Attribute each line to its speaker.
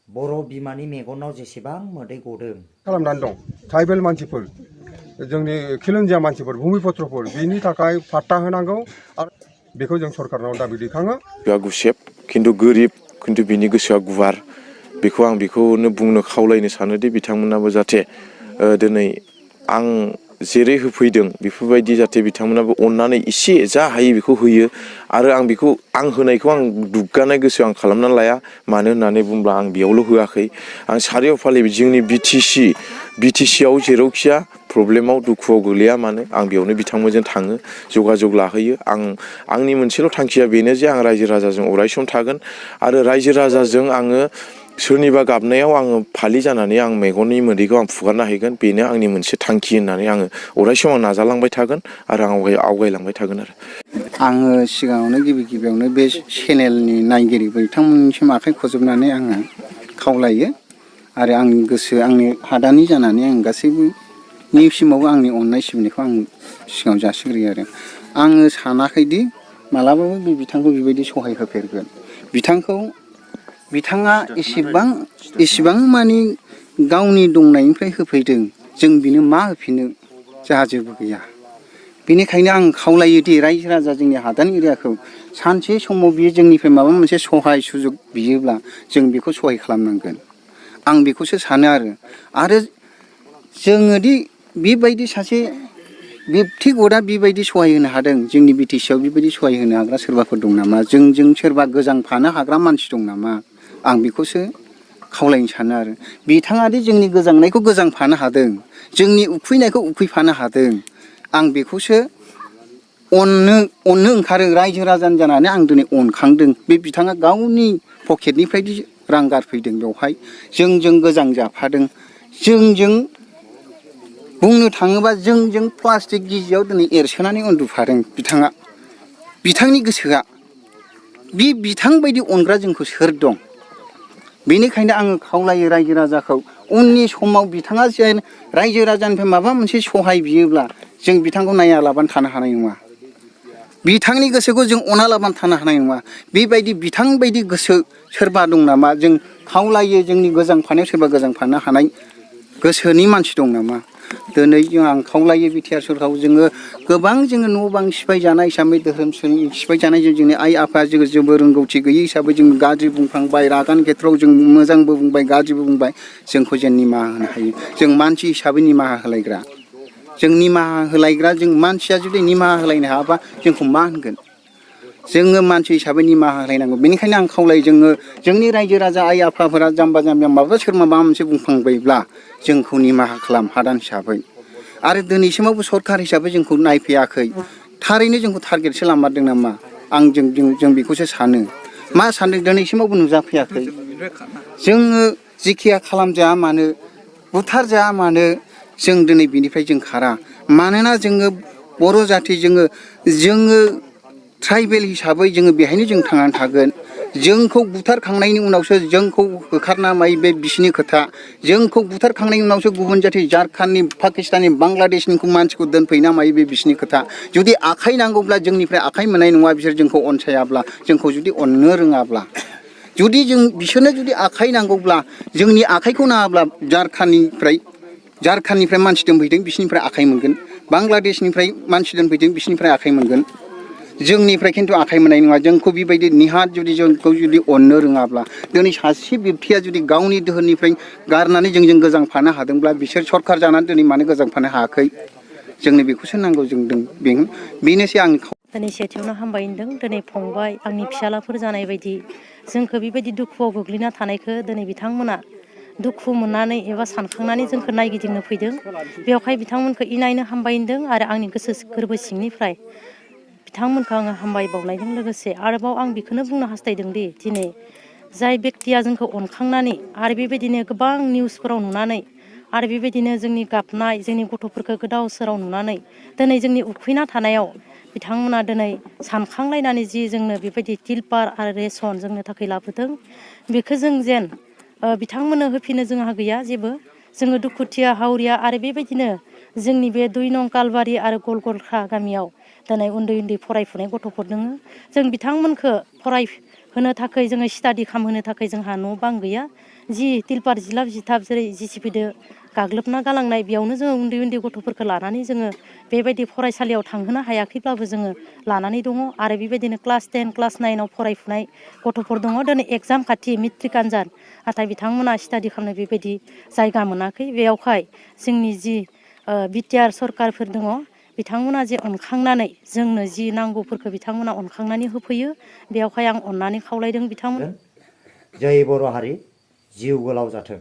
Speaker 1: बर' बिमानि मेगनाव जेसेबां मोदै गदों
Speaker 2: खालामनानै दं ट्राइबेल मानसिफोर जोंनि खिलन्जिया मानसिफोर भुमिपत्रफोर बेनि थाखाय पाट्टा होनांगौ आरो बेखौ जों सरकारनाव दाबि दैखाङो।
Speaker 3: गुसेब खिन्थु गोरिब खिन्थु बिनि गोसोआ गुवार बेखौ आं बेखौनो बुंनो खावलायनो सानोदि बिथांमोनाबो जाहाथे दिनै आं जेरै होफैदों बेफोरबायदि जाहाथे बिथांमोनाबो अननानै एसे जा हायो बेखौ होयो आरो आं बेखौ आं होनायखौ आं दुग्गानाय गोसो आं खालामनानै लाया मानो होननानै बुंब्ला आं बेयावल' होआखै आं सारिय'फाले जोंनि बिटिसिआव जेरावखिया प्रब्लेमाव दुखुआव गोलैया मानो आं बेयावनो बिथांमोनजों थाङो जगाजग लाहैयो आंनि मोनसेल' थांखिया बेनो जे आं रायजो राजाजों अरायसम थागोन आरो रायजो राजाजों आङो सोरनिबा गाबनायाव आङो फालि जानानै आं मेगननि मोदैखौ आं फुगारना हैगोन बेनो आंनि मोनसे थांखि होननानै आङो अरायसम आं नाजालांबाय थागोन आरो आं आवगायलांबाय थागोन आरो
Speaker 4: आङो सिगाङावनो गिबियावनो बे चेनेलनि नायगिरि बिथांमोननिसिम आखाइ खजबनानै आङो खावलायो आरो आंनि गोसो आंनि हादानि जानानै आं गासैबोनिसिमावबो आंनि अननाय सिबिनायखौ आं सिगाङाव जासिग्रोयो आरो आङो सानाखैदि मालाबाबो बे बिथांखौ बेबायदि सहाय होफेरगोन बिथाङा इसिबां मानि गावनि दंनायनिफ्राय होफैदों जों बिनो मा होफिनो जोंहा जेबो गैया बेनिखायनो आं खावलायोदि रायजो राजा जोंनि हादान एरियाखौ सानसे समाव बियो जोंनिफ्राय माबा मोनसे सहाय सुजुग बियोब्ला जों बेखौ सहाय खालामनांगोन आं बेखौसो सानो आरो जोङोदि बेबायदि सासे बेक्तिगतआ बेबायदि सहाय होनो हादों जोंनि बिटिसिआव बेबायदि सहाय होनो हाग्रा सोरबाफोर दं नामा जोंजों सोरबा गोजांफानो हाग्रा मानसि दं नामा आं बेखौसो खावलायनो सानो आरो बिथाङादि जोंनि गोजांनायखौ गोजांफानो हादों जोंनि उखैनायखौ उखैफानो हादों आं बेखौसो अननो ओंखारो रायजो राजानि जानानै आं दिनै अनखांदों बे बिथाङा गावनि पकेटनिफ्रायदि रां गारफैदों बेवहाय जोंजों गोजां जाफादों जोंजों बुंनो थाङोबा जोंजों प्लास्टिक गिजियाव दिनै एरसोनानै उन्दुफादों बिथांनि गोसोआ बिथां बायदि अनग्रा जोंखौ सोर दं बेनिखायनो आङो खावलायो रायजो राजाखौ उननि समाव बिथाङा जेन रायजो राजानिफ्राय माबा मोनसे सहाय बियोब्ला जों बिथांखौ नायालाबानो थानो हानाय नङा बिथांनि गोसोखौ जों अनालाबानो थानो हानाय नङा बेबायदि बिथां बायदि गोसो सोरबा दं नामा जों खावलायो जोंनि गोजांफानायाव सोरबा गोजांफानो हानाय गोसोनि मानसि दं नामा दिनै आं खावलायो बिटिआर सरकारखौ जोङो गोबां जोङो न' बां सिफायजानाय हिसाबै धोरोम सिफायजानाय जोंनि आइ आफा जोङो जेबो रोंगौथि गैयै हिसाबै जों गाज्रि बुंफ्लांबाय रागानि खेथ्रआव जों मोजांबो बुंबाय गाज्रिबो बुंबाय जोंखौ जेन निमाहा होनो हायो जों मानसि हिसाबै निमाहा होलायग्रा जों मानसिया जुदि निमाहा होलायनो हायाबा जोंखौ मा होनगोन जोङो मानसि हिसाबै निमाहा होलायनांगौ बेनिखायनो आं खावलायो जोंनि रायजो राजा आइ आफाफोरा जाम्बा जाम्बिया सोरबा माबा मोनसे बुंफ्लांबायब्ला जोंखौ निमाहा खालाम हादान हिसाबै आरो दिनैसिमावबो सरकार हिसाबै जोंखौ नायफैयाखै थारैनो जोंखौ टारगेटसो लामारदों नामा जों बेखौसो सानो मा सानदों दिनैसिमावबो नुजाफैयाखै जोङो जिखिया खालामजाया मानो बुथारजाया मानो जों दिनै बिनिफ्राय जों खारा मानोना जोङो बर' जाथि जोङो ट्राइबेल हिसाबै जोङो बेहायनो जों थांनानै थागोन जोंखौ बुथारखांनायनि उनावसो जोंखौ होखारना मायो बे बिसिनि खोथा जोंखौ बुथारखांनायनि उनावसो गुबुन जाथि झारखान्डनि पाकिस्ताननि बांलादेशनि मानसिखौ दोनफैना मायो बे बिसिनि खोथा जुदि आखाइ नांगौब्ला जोंनिफ्राय आखाइ मोननाय नङा बिसोर जोंखौ अनसायाब्ला जोंखौ जुदि अननो रोङाब्ला जुदि बिसोरनो जुदि आखाइ नांगौब्ला जोंनि आखाइखौ नाङाब्ला झारखान्डनिफ्राय मानसि दोनफैदों बिसिनिफ्राय आखाइ मोनगोन बांलादेशनिफ्राय मानसि दोनफैदों बिसिनिफ्राय आखाइ मोनगोन जोंनिफ्राय खिन्थु आखाइ मोननाय नङा जोंखौ बेबायदि निहाथ जुदि जोंखौ जुदि अननो रोङाब्ला दिनै सासे बेक्तिया जुदि गावनि दोहोननिफ्राय गारनानै जोंजों गोजांफानो हादोंब्ला बिसोर सरकार जानानै दिनै मानो गोजांफानो हायाखै जोंनो बेखौसो नांगौ बेनोसै आंनि
Speaker 5: दिनै सेथियावनो हामबाय होनदों दिनै फंबाय आंनि फिसालाफोर जानाय बायदि जोंखौ बेबायदि दुखुआव गोग्लैना थानायखौ दिनै बिथांमोना दुखु मोननानै एबा सानखांनानै जोंखौ नायगिदिंनो फैदों बेवहाय बिथांमोनखौ इनायनो हामबाय होनदों आरो आंनि गोसो गोरबो सिंनिफ्राय बिथांमोनखौ आङो हामबाय बावनायजों लोगोसे आरोबाव आं बेखौनो बुंनो हास्थायदों दि दिनै जाय बेक्तिया जोंखौ अनखांनानै आरो बेबायदिनो गोबां निउसफोराव नुनानै आरो बेबायदिनो जोंनि गाबनाय जोंनि गथ'फोरखौ गोदाव सोराव नुनानै दिनै जोंनि उखैना थानायाव बिथांमोना दिनै सानखांलायनानै जि जोंनो बेबायदि तिलपार आरो रेसन जोंनो थाखाय लाबोदों बेखौ जों जेन बिथांमोननो होफिनो जोंहा गैया जेबो जोङो दुखुथिया हावरिया आरो बेबायदिनो जोंनि बे 2 नं कालबारि आरो गलगलखा गामियाव दिनै उन्दै उन्दै फरायफुनाय गथ'फोर दङ जों बिथांमोनखौ होनो थाखाय जोङो स्टाडि खालामहोनो थाखाय जोंहा न' बां गैया जि तिलपार जिलाब जिथाब जेरै जिसिपिदो गाग्लोबना गालांनाय बेयावनो जोङो उन्दै उन्दै गथ'फोरखौ लानानै जोङो बेबायदि फरायसालियाव थांहोनो हायाखैब्लाबो जोङो लानानै दङ आरो बेबायदिनो क्लास 10 क्लास 9 आव फरायफुनाय गथ'फोर दङ दिनै एगजाम खाथि मेट्रिक आनजाद नाथाय बिथांमोना स्टाडि खालामनो बेबायदि जायगा मोनाखै बेयावहाय जोंनि जि बिटिआर सरकारफोर दङ बिथांमोना जे अनखांनानै जोंनो जि नांगौफोरखौ बिथांमोना अनखांनानै होफैयो बेयावहाय आं अननानै खावलायदों बिथांमोन
Speaker 1: जय बर' हारि जिउ गोलाव जाथों।